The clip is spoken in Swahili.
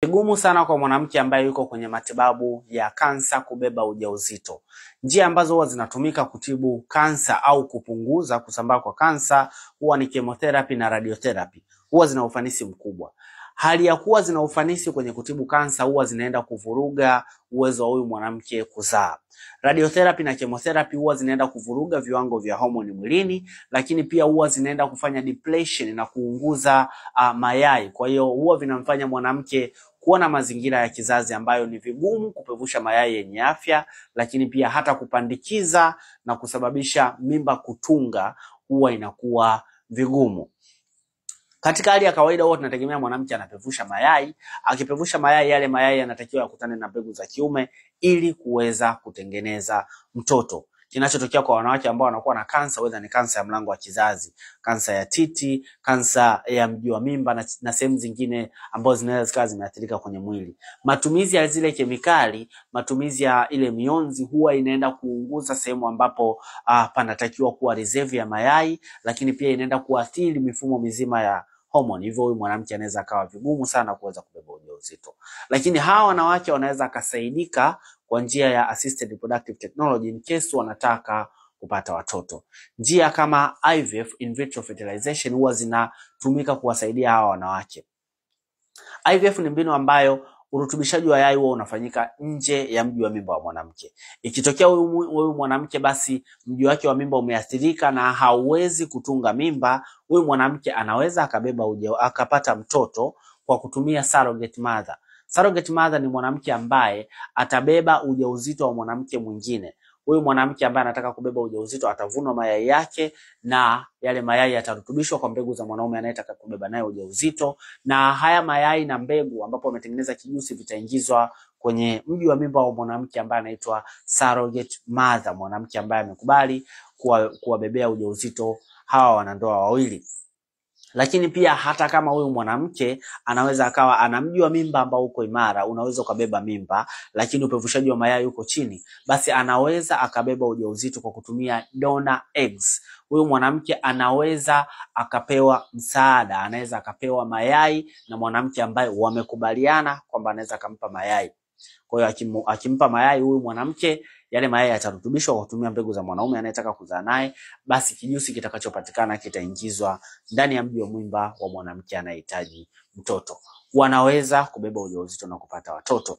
Vigumu sana kwa mwanamke ambaye yuko kwenye matibabu ya kansa kubeba ujauzito. Njia ambazo huwa zinatumika kutibu kansa au kupunguza kusambaa kwa kansa huwa ni chemotherapy na radiotherapy. Huwa zina ufanisi mkubwa. Hali ya kuwa zina ufanisi kwenye kutibu kansa huwa zinaenda kuvuruga uwezo wa huyu mwanamke kuzaa. Radiotherapy na chemotherapy huwa zinaenda kuvuruga viwango vya homoni mwilini, lakini pia huwa zinaenda kufanya depletion na kuunguza mayai. Kwa hiyo huwa vinamfanya mwanamke kuwa na mazingira ya kizazi ambayo ni vigumu kupevusha mayai yenye afya, lakini pia hata kupandikiza na kusababisha mimba kutunga huwa inakuwa vigumu. Katika hali ya kawaida huwa tunategemea mwanamke anapevusha mayai. Akipevusha mayai, yale mayai yanatakiwa yakutane na mbegu za kiume ili kuweza kutengeneza mtoto. Kinachotokea kwa wanawake ambao wanakuwa na kansa, whether ni kansa ya mlango wa kizazi, kansa ya titi, kansa ya mji wa mimba na sehemu zingine ambazo zinaweza zikawa zimeathirika kwenye mwili. Matumizi ya zile kemikali, matumizi ya ile mionzi huwa inaenda kuunguza sehemu ambapo panatakiwa kuwa reserve ya mayai, lakini pia inaenda kuathiri mifumo mizima ya homoni. Hivyo huyu mwanamke anaweza akawa vigumu sana kuweza kubeba ujauzito. Lakini hawa wanawake wanaweza akasaidika kwa njia ya assisted reproductive technology in case wanataka kupata watoto. Njia kama IVF, in vitro fertilization, huwa zinatumika kuwasaidia hawa wanawake. IVF ni mbinu ambayo urutubishaji wa yai huwa unafanyika nje ya mji wa mimba wa mwanamke. Ikitokea huyu mwanamke basi mji wake wa mimba umeathirika na hauwezi kutunga mimba, huyu mwanamke anaweza akabeba akapata mtoto kwa kutumia surrogate mother. Surrogate mother ni mwanamke ambaye atabeba ujauzito wa mwanamke mwingine. Huyu mwanamke ambaye anataka kubeba ujauzito atavunwa mayai yake na yale mayai yatarutubishwa kwa mbegu za mwanaume anayetaka kubeba naye ujauzito, na haya mayai na mbegu ambapo wametengeneza kijusi vitaingizwa kwenye mji wa mimba wa mwanamke ambaye anaitwa surrogate mother, mwanamke ambaye amekubali kuwabebea ujauzito hawa wanandoa wawili. Lakini pia hata kama huyu mwanamke anaweza akawa ana mji wa mimba ambao uko imara, unaweza ukabeba mimba, lakini upevushaji wa mayai uko chini, basi anaweza akabeba ujauzito kwa kutumia donor eggs. Huyu mwanamke anaweza akapewa msaada, anaweza akapewa mayai na mwanamke ambaye wamekubaliana kwamba anaweza akampa mayai. Kwa hiyo akimpa mayai huyu mwanamke, yale mayai yatarutubishwa kwa kutumia mbegu za mwanaume anayetaka kuzaa naye, basi kijusi kitakachopatikana kitaingizwa ndani ya mji wa mimba wa mwanamke anayehitaji mtoto. Wanaweza kubeba ujauzito na kupata watoto.